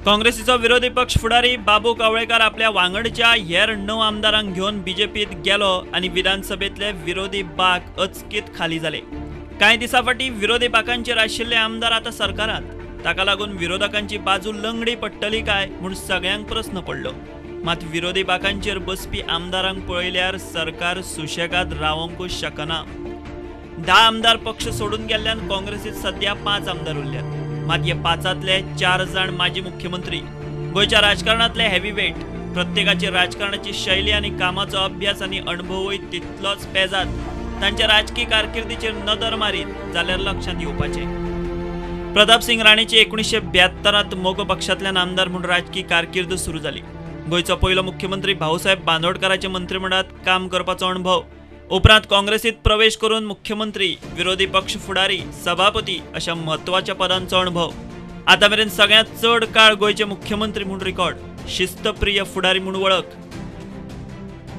काँग्रेसीचो विरोधी पक्ष फुडारी बाबू कवळेकार आपल्या वांगडच्या हेर 9 आमदारांक घेवन बीजेपीत गेलो आनी विधानसभेतले विरोधी बाक अचकीत खाली जाले। कांय दिसां फाटीं विरोधी बाकांचेर आशिल्ले आमदार आतां सरकारांत, ताका लागून विरोधकांची बाजू लंगडी पडटली काय म्हूण सगळ्यांक प्रस्न पडलो। मात विरोधी बाकांचेर बसपी आमदारांक पळयल्यार सरकार सुशेगाद रावंकूच शकना। 10 आमदार पक्ष सोडून गेल्ल्यान काँग्रेसीत सध्या 5 आमदार उरल्यात। मात हे 5तले 4 जाण माजी मुख्यमंत्री, गोंयच्या राजकारणांतले हेवीवेट। प्रत्येकाची राजकारणाची शैली आनी कामाचो अभ्यास आनी अणभवूय तितलोच पेजात। तांच्या राजकी कारकिर्दीचेर नदर मारीत जाल्यार लक्षांत येवपाचें। प्रताप सिंग राणेची 1972 मगो पक्षांतल्यान आमदार म्हूण राजकी कारकीर्द सुरू जाली। गोंयचो पयलो मुख्यमंत्री भाऊसाहेब बांदोडकराच्या मंत्रिमंडळात काम करपाचो अणभव, उपरांत काँग्रेसीत प्रवेश करून मुख्यमंत्री, विरोधी पक्ष फुडारी, सभापती अशा म्हत्वाच्या पदांचो अणभव। आतां मेरेन सगळ्यांत चड काळ गोंयचे मुख्यमंत्री म्हूण रिकॉर्ड, शिस्तप्रिय फुडारी म्हूण वळख।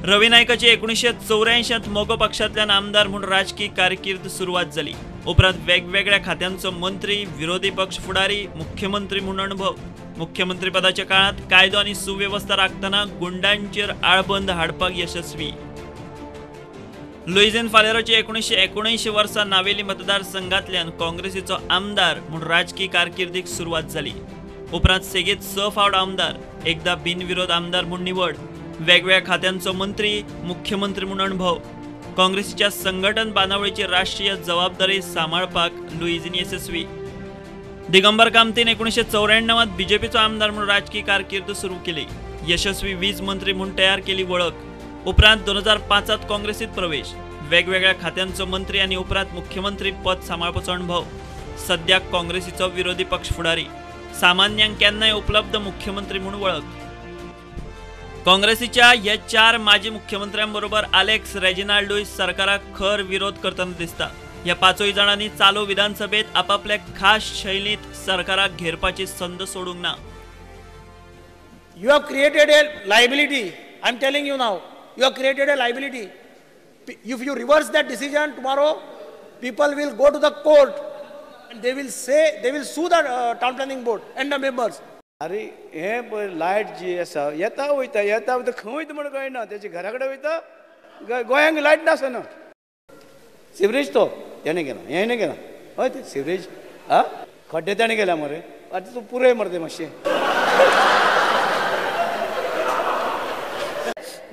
रवी नायकाची 1984 मगो पक्षांतल्यान आमदार म्हूण राजकी कारकीर्द सुरवात जाली। उपरांत वेगवेगळ्या खात्यांचो मंत्री, विरोधी पक्ष फुडारी, मुख्यमंत्री म्हूण अणभव। मुख्यमंत्री पदाच्या काळात कायदो आनी सुवेवस्था राखतना गुंडांचेर आळबंद हाडपाक यशस्वी। लुईझिन फालेरोची 1979 वर्सा नावेली मतदारसंघातल्यान काँग्रेसीचो आमदार म्हूण राजकी कारकिर्दीक सुरवात जाली। उपरांत सेगीत 6 फावट आमदार, एकदा बिनविरोध आमदार म्हूण निवड, वेगवेगळ्या खात्यांचो मंत्री, मुख्यमंत्री म्हूण अणभव। काँग्रेसीच्या संघटन बांदावळीची राष्ट्रीय जबाबदारी सांबाळपाक लुईझिन यशस्वी। दिगंबर कामतीन 1994 बीजेपीचो आमदार म्हूण राजकी कारकीर्द सुरू केली। यशस्वी वीज मंत्री म्हूण तयार केली वळख। उपरांत 2005 काँग्रेसीत प्रवेश, वेगवेगळ्या खात्यांचो मंत्री आनी उपरांत मुख्यमंत्री पद सांबाळपाचो अणभव। सद्याक काँग्रेसीचो विरोधी पक्ष फुडारी, सामान्यांक केन्नाय उपलब्ध मुख्यमंत्री म्हूण वळख। काँग्रेसीच्या ह्या 4 माजी मुख्यमंत्र्यांबरोबर आलेक्स रेजिनाल्डूय सरकाराक खर विरोध करतना दिसता। ह्या 5 जाणांनी चालू विधानसभेत आपापल्या खास शैलीत सरकाराक घेरपाची संद सोडूंक ना। You have created a liability. I am telling you now, you have created a liability. If you reverse that decision tomorrow, people will go to the court and they will say, they will sue the town planning board and the members. अरे हे पळय light जी आसा येता वयता येता वयता खंय वयता म्हण कळना, तेजे घरा कडेन वयता, गोंयांक लायट नासना। सिवरेज तो तेणें केला, हेणें केला, हय ते सिवरेज आ खड्डे तेणें केल्या मरे, आतां तूं पुरय मरे तें मातशें।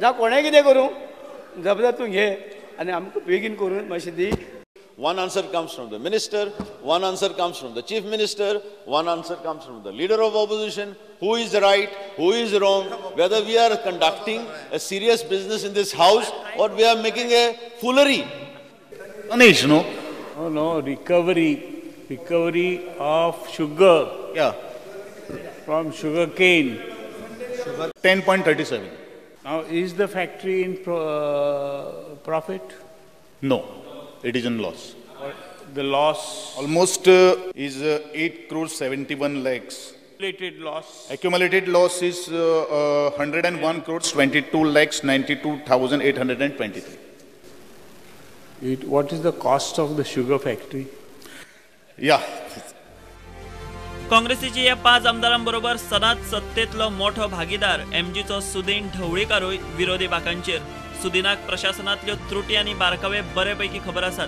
जावं कोणें कितें करूं, जबाबदार तूं घे आनी आमकां बेगीन करून मातशें दी। One answer comes from the minister, one answer comes from the chief minister, one answer comes from the leader of opposition. Who is right, who is wrong, whether we are conducting a serious business in this house or we are making a foolery. Anish, no? No, no, recovery of sugar. Yeah. From sugar cane. 10.37. Now, is the factory in profit? No. It is in loss. The loss? Almost is 8 crores 71 lakhs. Accumulated loss? Accumulated loss is 101 crores 22 lakhs 92,823. What is the cost of the sugar factory? Yeah. काँग्रेसीचे ह्या 5 आमदारांबरोबर सदांच सत्तेतलो मोठो भागीदार एमजीचो सुदीन ढवळीकारूय विरोधी बाकांचेर। सुदिनाक प्रशासनातल्यो त्रुटी आनी बारकावे बरेपैकी खबर आसात।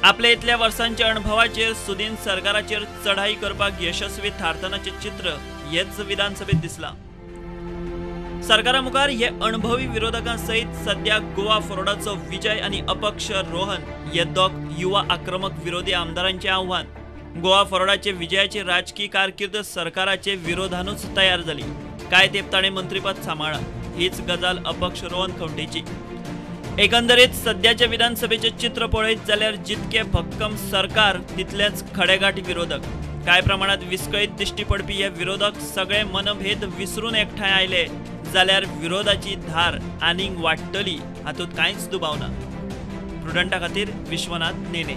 आपल्या इतल्या वर्सांच्या अणभवाचेर सुदीन सरकाराचेर चढाई करपाक यशस्वी थारतनाचें चित्र हेच विधानसभेत दिसलां। सरकारा मुखार हे अणभवी विरोधकां सयत सद्या गोवा फॉरवर्डाचो विजय आनी अपक्ष रोहन हे दोग युवा आक्रमक विरोधी आमदारांचें आव्हान। गोवा फॉरवर्डाचे विजयाची राजकी कारकीर्द सरकाराचे विरोधानूच तयार जाली। कांय तेंप ताणें मंत्रीपद सांबाळ्ळां, हीच गजाल अपक्ष रोहन खंवटेची। एकंदरीत सद्याच्या विधानसभेचे चित्र पळयत जाल्यार जितके भक्कम सरकार तितलेच खडेगाठी विरोधक। कांय प्रमाणात विस्कळीत दिश्टी पडपी हे विरोधक सगळे मनभेद विसरून एकठांय आयले जाल्यार विरोधाची धार आनीक वाडटली हातूंत कांयच दुबाव ना। प्रुडंटा खातीर विश्वनाथ नेने।